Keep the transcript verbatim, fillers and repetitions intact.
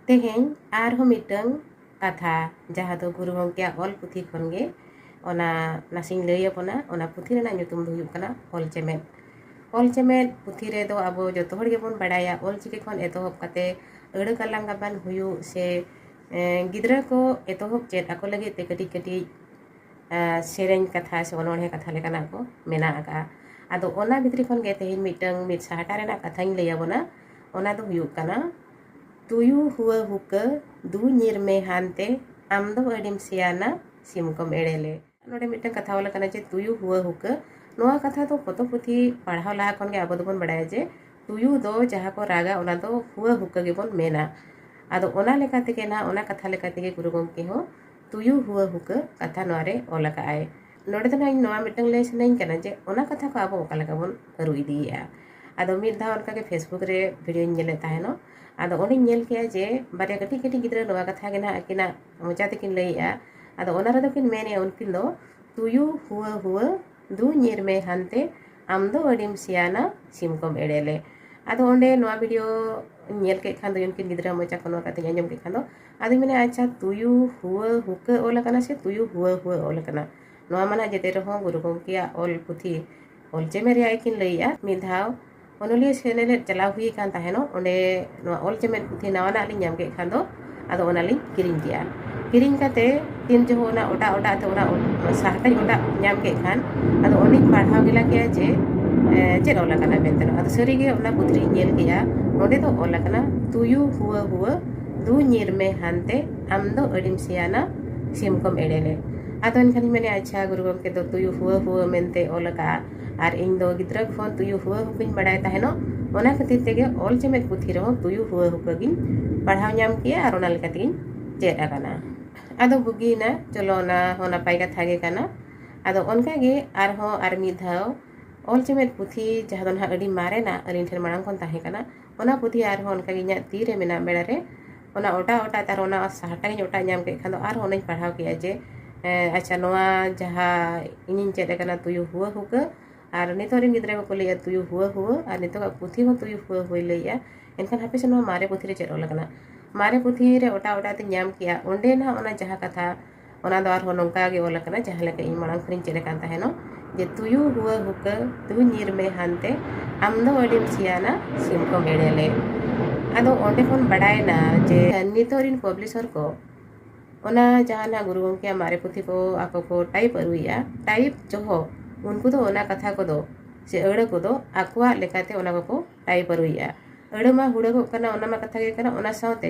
ᱛᱮᱦᱮᱧ ᱟᱨᱦᱚᱸ ᱢᱤᱫᱴᱟᱝ ᱠᱟᱛᱷᱟ, ᱡᱟᱦᱟᱸ ᱫᱚ ᱜᱩᱨᱩ ᱜᱚᱢᱠᱮᱭᱟᱜ ᱚᱞ ᱯᱩᱛᱷᱤ ᱠᱷᱚᱱ ᱜᱮ, ᱚᱱᱟ ᱱᱟᱥᱮᱧ ᱞᱟᱹᱭ ᱟᱵᱚᱱᱟ᱾ ᱚᱱᱟ ᱯᱩᱛᱷᱤ ᱨᱮᱱᱟᱜ ᱧᱩᱛᱩᱢ ᱫᱚ ᱦᱩᱭᱩᱜ ᱠᱟᱱᱟ ᱚᱞ ᱪᱮᱢᱮᱫ᱾ ᱚᱞ ᱪᱮᱢᱮᱫ ᱯᱩᱛᱷᱤ ᱨᱮᱫᱚ ᱟᱵᱚ ᱡᱚᱛᱚ ᱦᱚᱲ ᱜᱮᱵᱚᱱ ᱵᱟᱲᱟᱭᱟ, ᱚᱞ ᱪᱤᱠᱤ ᱠᱷᱚᱱ ᱮᱛᱚᱦᱚᱵ ᱠᱟᱛᱮ ᱟᱹᱲᱟᱹ ᱜᱟᱞᱟᱝ ᱜᱟᱵᱟᱱ ᱦᱩᱭᱩᱜ ᱥᱮ, ᱮᱸ, ᱜᱤᱫᱽᱨᱟᱹ ᱠᱚ ᱮᱛᱚᱦᱚᱵ ᱪᱮᱫ ᱟᱠᱚ ᱞᱟᱹᱜᱤᱫ ᱛᱮ ᱠᱟᱹᱴᱤᱡ ᱠᱟᱹᱴᱤᱡ, ᱮᱸ, ᱥᱮᱨᱮᱧ ᱠᱟᱛᱷᱟ ᱥᱮ ᱚᱱᱚᱬᱦᱮ ᱠᱟᱛᱷᱟ ᱞᱮᱠᱟᱱᱟᱜ ᱠᱚ ᱢᱮᱱᱟᱜ ᱟᱠᱟᱫᱼᱟ᱾ ᱟᱫᱚ ᱚᱱᱟ ᱵᱷᱤᱛᱨᱤ ᱠᱷᱚᱱ ᱜᱮ ᱛᱮᱦᱮᱧ ᱢᱤᱫᱴᱟᱝ, ᱢᱤᱫ ᱥᱟᱦᱴᱟ ᱨᱮᱱᱟᱜ ᱠᱟᱛᱷᱟᱧ ᱞᱟᱹᱭ ᱟᱵᱚᱱᱟ᱾ ᱚᱱᱟ ᱫᱚ ᱦᱩᱭᱩᱜ ᱠᱟᱱᱟ, ᱛᱩᱭᱩ ᱦᱩᱣᱟᱹ ᱦᱩᱠᱟᱹ, ᱫᱩ ᱧᱤᱨ ᱢᱮ ᱦᱟᱱᱛᱮ, ᱟᱢ ᱫᱚ ᱟᱹᱰᱤᱢ ᱥᱮᱭᱟᱱᱟ, ᱥᱤᱢ ᱠᱚᱢ ᱮᱲᱮ ᱞᱮ᱾ ᱱᱚᱰᱮ ᱢᱤᱫᱴᱟᱝ ᱠᱟᱛᱷᱟ ᱚᱞ ᱟᱠᱟᱱᱟ ᱡᱮ ᱛᱩᱭᱩ ᱦᱩᱣᱟᱹ ᱦᱩᱠᱟᱹ᱾ ᱱᱚᱣᱟ ᱠᱟᱛᱷᱟ ᱫᱚ ᱯᱚᱛᱚᱵ ᱯᱩᱛᱷᱤ ᱯᱟᱲᱦᱟᱣ ᱞᱟᱦᱟ ᱠᱷᱚᱱ ᱜᱮ ᱟᱵᱚ ᱫᱚᱵᱚᱱ ᱵᱟᱲᱟᱭᱟ ᱡᱮ ᱛᱩᱭᱩ ᱫᱚ ᱡᱟᱦᱟᱸ ᱠᱚ ᱨᱟᱜᱟ, ᱚᱱᱟ ᱫᱚ ᱦᱩᱣᱟᱹ ᱦᱩᱠᱟᱹ ᱜᱮᱵᱚᱱ ᱢᱮᱱᱟ᱾ ᱟᱫᱚ ᱚᱱᱟ ᱞᱮᱠᱟ ᱛᱮᱜᱮ ᱱᱟᱦᱟᱜ, ᱚᱱᱟ ᱠᱟᱛᱷᱟ ᱞᱮᱠᱟ ᱛᱮᱜᱮ ᱜᱩᱨᱩ ᱜᱚᱢᱠᱮ ᱦᱚᱸ ᱛᱩᱭᱩ ᱦᱩᱣᱟᱹ ᱦᱩᱠᱟᱹ ᱠᱟᱛᱷᱟ ᱱᱚᱣᱟ ᱨᱮ ᱚᱞ ᱟᱠᱟᱫ ᱟᱭ᱾ ᱱᱚᱰᱮ ᱫᱚ ᱱᱟᱦᱟᱜ ᱤᱧ ᱱᱚᱣᱟ ᱢᱤᱫᱴᱟᱝ ᱞᱟᱹᱭ ᱥᱟᱱᱟᱧ ᱠᱟᱱᱟ ᱡᱮ ᱚᱱᱟ ᱠᱟᱛᱷᱟ ᱠᱚ ᱟᱵᱚ ᱚᱠᱟ ᱞᱮᱠᱟ ᱵᱚᱱ ᱟᱹᱨᱩ ᱤᱫᱤᱭᱮᱫᱼᱟ᱾ ᱟᱫᱚ ᱢᱤᱫ ᱫᱷᱟᱣ ᱚᱱᱠᱟ ᱜᱮ Facebook ᱨᱮ video ᱧ ᱧᱮᱞᱮᱫ ᱛᱟᱦᱮᱱᱚᱜ᱾ ᱟᱫᱚ ᱚᱸᱰᱮᱧ ᱧᱮᱞ ᱠᱮᱜᱼᱟ ᱡᱮ ᱵᱟᱨᱭᱟ ᱠᱟᱹᱴᱤᱡ ᱠᱟᱹᱴᱤᱡ ᱜᱤᱫᱽᱨᱟᱹ ᱱᱚᱣᱟ ᱠᱟᱛᱷᱟ ᱜᱮ ᱱᱟᱦᱟᱜ ᱟᱹᱠᱤᱱᱟᱜ ᱢᱚᱪᱟ ᱛᱮᱠᱤᱱ ᱞᱟᱹᱭᱮᱜᱼᱟ᱾ ᱟᱫᱚ ᱚᱱᱟ ᱨᱮᱫᱚ ᱠᱤᱱ ᱢᱮᱱᱮᱜᱼᱟ ᱩᱱᱠᱤᱱ ᱫᱚ, "ᱛᱩᱭᱩ ᱦᱩᱣᱟᱹ ᱦᱩᱣᱟᱹ, ᱫᱩ ᱧᱤᱨ ᱢᱮ ᱦᱟᱱᱛᱮ, ᱟᱢ ᱫᱚ ᱟᱹᱰᱤᱢ ᱥᱮᱭᱟᱱᱟ, ᱥᱤᱢ ᱠᱚᱢ ᱮᱲᱮ ᱞᱮ᱾" ᱟᱫᱚ ᱚᱸᱰᱮ ᱱᱚᱣᱟ video ᱧᱮᱞ ᱠᱮᱫ ᱠᱷᱟᱱ ᱫᱚ, ᱩᱱᱠᱤᱱ ᱜᱤᱫᱽᱨᱟᱹ ᱢᱚᱪᱟ ᱠᱷᱚᱱ ᱱᱚᱣᱟ ᱠᱟᱛᱷᱟᱧ ᱟᱸᱡᱚᱢ ᱠᱮᱫ ᱠᱷᱟᱱ ᱫᱚ, ᱟᱫᱚᱧ ᱢᱮᱱᱟ, ᱟᱪᱪᱷᱟ, ᱛᱩᱭᱩ ᱦᱩᱣᱟᱹ ᱦᱩᱠᱟᱹ ᱚᱞ ᱟᱠᱟᱱᱟ ᱥᱮ ᱛᱩᱭᱩ ᱦᱩᱣᱟᱹ ᱦᱩᱣᱟᱹ ᱚᱞ ᱟᱠᱟᱱᱟ? ᱱᱚᱣᱟ ᱢᱟ ᱱᱟᱜ ᱡᱮᱛᱮ ᱨᱮᱦᱚᱸ ᱜᱩᱨᱩ ᱜᱚᱢᱠᱮᱭᱟᱜ ᱚᱞ ᱯᱩᱛᱷᱤ ᱚᱞ ᱪᱮᱢᱮᱫ ᱨᱮᱭᱟᱜ ᱜᱮᱠᱤᱱ ᱞᱟᱹᱭᱮᱜᱼᱟ᱾ ᱢᱤᱫ ᱫᱷᱟᱣ ᱚᱱᱚᱞᱤᱭᱟᱹ ᱥᱮᱱᱮᱞᱮᱫ ᱪᱟᱞᱟᱣ ᱦᱩᱭ ᱟᱠᱟᱱ ᱛᱟᱦᱮᱱᱚᱜ, ᱚᱸᱰᱮ ᱱᱚᱣᱟ ᱚᱞ ᱪᱮᱢᱮᱫ ᱯᱩᱛᱷᱤ ᱱᱟᱣᱟᱱᱟᱜ ᱞᱤᱧ ᱧᱟᱢ ᱠᱮᱫ ᱠᱷᱟᱱ ᱫᱚ, ᱟᱫᱚ ᱚᱱᱟᱞᱤᱧ ᱠᱤᱨᱤᱧ ᱠᱮᱜᱼᱟ᱾ ᱠᱤᱨᱤᱧ ᱠᱟᱛᱮ ᱛᱤᱱ ᱡᱚᱦᱚᱜ ᱚᱱᱟ ᱚᱴᱟᱜ ᱚᱴᱟᱜ ᱛᱮ ᱚᱱᱟ ᱥᱟᱦᱴᱟᱧ ᱚᱴᱟᱜ ᱧᱟᱢ ᱠᱮᱫ ᱠᱷᱟᱱ, ᱟᱫᱚ ᱚᱸᱰᱮᱧ ᱯᱟᱲᱦᱟᱣ ᱜᱮᱞᱟ ᱠᱮᱜᱼᱟ ᱡᱮ, ᱮ, ᱪᱮᱫ ᱚᱞ ᱟᱠᱟᱱᱟ ᱢᱮᱱᱛᱮ᱾ ᱟᱫᱚ ᱥᱟᱹᱨᱤᱜᱮ ᱚᱱᱟ ᱯᱩᱛᱷᱤ ᱨᱤᱧ ᱧᱮᱞ ᱠᱮᱜᱼᱟ, ᱚᱸᱰᱮ ᱫᱚ ᱚᱞ ᱟᱠᱟᱱᱟ, "ᱛᱩᱭᱩ ᱦᱩᱣᱟᱹ ᱦᱩᱣᱟᱹ, ᱫᱩ ᱧᱤᱨ ᱢᱮ ᱦᱟᱱᱛᱮ, ᱟᱢ ᱫᱚ ᱟᱹᱰᱤᱢ ᱥᱮᱭᱟᱱᱟ, ᱥᱤᱢ ᱠᱚᱢ ᱮᱲᱮ ᱞᱮ᱾" ᱟᱫᱚ ᱮᱱᱠᱷᱟᱱᱤᱧ ᱢᱮᱱᱮᱫᱼᱟ, ᱟᱪᱪᱷᱟ, ᱜᱩᱨᱩ ᱜᱚᱢᱠᱮ ᱫᱚ ᱛᱩᱭᱩ ᱦᱩᱣᱟᱹ ᱦᱩᱣᱟᱹ ᱢᱮᱱᱛᱮ ᱚᱞ ᱟᱠᱟᱫᱼᱟ, ᱟᱨ ᱤᱧ ᱫᱚ ᱜᱤᱫᱽᱨᱟᱹ ᱠᱷᱚᱱ ᱛᱩᱭᱩ ᱦᱩᱣᱟᱹ ᱦᱩᱠᱟᱹᱧ ᱵᱟᱲᱟᱭ ᱛᱟᱦᱮᱱᱚᱜ, ᱚᱱᱟ ᱠᱷᱟᱹᱛᱤᱨ ᱛᱮᱜᱮ ᱚᱞ ᱪᱮᱢᱮᱫ ᱯᱩᱛᱷᱤ ᱨᱮᱦᱚᱸ ᱛᱩᱭᱩ ᱦᱩᱣᱟᱹ ᱦᱩᱠᱟᱹ ᱜᱤᱧ ᱯᱟᱲᱦᱟᱣ ᱧᱟᱢ ᱠᱮᱜᱼᱟ ᱟᱨ ᱚᱱᱟ ᱞᱮᱠᱟ ᱛᱮᱜᱤᱧ ᱪᱮᱫ ᱟᱠᱟᱱᱟ᱾ ᱟᱫᱚ ᱵᱩᱜᱤᱭᱮᱱᱟ, ᱪᱚᱞᱚ, ᱚᱱᱟ ᱦᱚᱸ ᱱᱟᱯᱟᱭ ᱠᱟᱛᱷᱟ ᱜᱮ ᱠᱟᱱᱟ᱾ ᱟᱫᱚ ᱚᱱᱠᱟ ᱜᱮ ᱟᱨᱦᱚᱸ ᱟᱨ ᱢᱤᱫ ᱫᱷᱟᱣ ᱚᱞ ᱪᱮᱢᱮᱫ ᱯᱩᱛᱷᱤ, ᱡᱟᱦᱟᱸ ᱫᱚ ᱱᱟᱦᱟᱜ ᱟᱹᱰᱤ ᱢᱟᱨᱮᱱᱟᱜ, ᱟᱹᱞᱤᱧ ᱴᱷᱮᱱ ᱢᱟᱲᱟᱝ ᱠᱷᱚᱱ ᱛᱟᱦᱮᱸ ᱠᱟᱱᱟ, ᱚᱱᱟ ᱯᱩᱛᱷᱤ ᱟᱨᱦᱚᱸ ᱚᱱᱠᱟ ᱜᱮ ᱤᱧᱟᱹᱜ ᱛᱤ ᱨᱮ ᱢᱮᱱᱟᱜ ᱵᱮᱲᱟ ᱨᱮ, ᱚᱱᱟ ᱚᱴᱟᱜ ᱚᱴᱟᱜ ᱛᱮ ᱟᱨ ᱚᱱᱟ ᱥᱟᱦᱴᱟᱧ ᱚᱴᱟᱜ ᱧᱟᱢ ᱠᱮᱫ ᱠᱷᱟᱱ ᱫᱚ ᱟᱨᱦᱚᱸ ᱚᱱᱟᱧ ᱯᱟᱲᱦᱟᱣ ᱠᱮᱜᱼᱟ ᱡᱮ, ᱮᱸ, ᱟᱪᱪᱷᱟ, ᱱᱚᱣᱟ ᱡᱟᱦᱟᱸ ᱤᱧᱤᱧ ᱪᱮᱫ ᱟᱠᱟᱱᱟ ᱛᱩᱭᱩ ᱦᱩᱣᱟᱹ ᱦᱩᱠᱟᱹ, ᱟᱨ ᱱᱤᱛᱚᱜ ᱨᱮᱱ ᱜᱤᱫᱽᱨᱟᱹ ᱠᱚᱠᱚ ᱞᱟᱹᱭᱮᱜᱼᱟ ᱛᱩᱭᱩ ᱦᱩᱣᱟᱹ ᱦᱩᱣᱟᱹ, ᱟᱨ ᱱᱤᱛᱚᱜᱟᱜ ᱯᱩᱛᱷᱤ ᱦᱚᱸ ᱛᱩᱭᱩ ᱦᱩᱣᱟᱹ ᱦᱩᱣᱟᱹᱭ ᱞᱟᱹᱭᱮᱜᱼᱟ᱾ ᱮᱱᱠᱷᱟᱱ ᱦᱟᱯᱮ ᱥᱮ, ᱱᱚᱣᱟ ᱢᱟᱨᱮ ᱯᱩᱛᱷᱤ ᱨᱮ ᱪᱮᱫ ᱚᱞ ᱟᱠᱟᱱᱟ? ᱢᱟᱨᱮ ᱯᱩᱛᱷᱤ ᱨᱮ ᱚᱴᱟ ᱚᱴᱟ ᱛᱮᱧ ᱧᱟᱢ ᱠᱮᱜᱼᱟ, ᱚᱸᱰᱮ ᱱᱟᱦᱟᱜ ᱚᱱᱟ ᱡᱟᱦᱟᱸ ᱠᱟᱛᱷᱟ, ᱚᱱᱟ ᱫᱚ ᱟᱨᱦᱚᱸ ᱱᱚᱝᱠᱟ ᱜᱮ ᱚᱞ ᱟᱠᱟᱱᱟ, ᱡᱟᱦᱟᱸ ᱞᱮᱠᱟ ᱤᱧ ᱢᱟᱲᱟᱝ ᱠᱷᱚᱱᱤᱧ ᱪᱮᱫ ᱟᱠᱟᱱ ᱛᱟᱦᱮᱱᱚᱜ, ᱡᱮ ᱛᱩᱭᱩ ᱦᱩᱣᱟᱹ ᱦᱩᱠᱟᱹ, ᱛᱩᱭᱩ ᱧᱤᱨ ᱢᱮ ᱦᱟᱱᱛᱮ, ᱟᱢ ᱫᱚ ᱟᱹᱰᱤᱢ ᱥᱤᱭᱟᱱᱟ, ᱥᱤᱢ ᱠᱚᱢ ᱮᱲᱮ ᱞᱮ᱾ ᱟᱫᱚ ᱚᱸᱰᱮ ᱠᱷᱚᱱ ᱵᱟᱰᱟᱭᱮᱱᱟ ᱡᱮ ᱱᱤᱛᱚᱜ ᱨᱤᱱ ᱯᱟᱵᱽᱞᱤᱥᱚᱨ ᱠᱚ ᱚᱱᱟ ᱡᱟᱦᱟᱸ ᱱᱟᱦᱟᱜ ᱜᱩᱨᱩ ᱜᱚᱢᱠᱮᱭᱟᱜ ᱢᱟᱨᱮ ᱯᱩᱛᱷᱤ ᱠᱚ ᱟᱠᱚ ᱠᱚ ᱴᱟᱭᱤᱯ ᱟᱹᱨᱩᱭᱮᱫᱼᱟ, ᱴᱟᱭᱤᱯ ᱡᱚᱦᱚᱜ ᱩᱱᱠᱩ ᱫᱚ ᱚᱱᱟ ᱠᱟᱛᱷᱟ ᱠᱚᱫᱚ ᱥᱮ ᱟᱹᱲᱟᱹ ᱠᱚᱫᱚ ᱟᱠᱚᱣᱟᱜ ᱞᱮᱠᱟᱛᱮ ᱚᱱᱟ ᱠᱚᱠᱚ ᱴᱟᱭᱤᱯ ᱟᱹᱨᱩᱭᱮᱫᱼᱟ᱾ ᱟᱹᱲᱟᱹ ᱢᱟ ᱦᱩᱲᱟᱹᱜᱚᱜ ᱠᱟᱱᱟ, ᱚᱱᱟ ᱢᱟ ᱠᱟᱛᱷᱟ ᱜᱮ ᱠᱟᱱᱟ, ᱚᱱᱟ ᱥᱟᱶᱛᱮ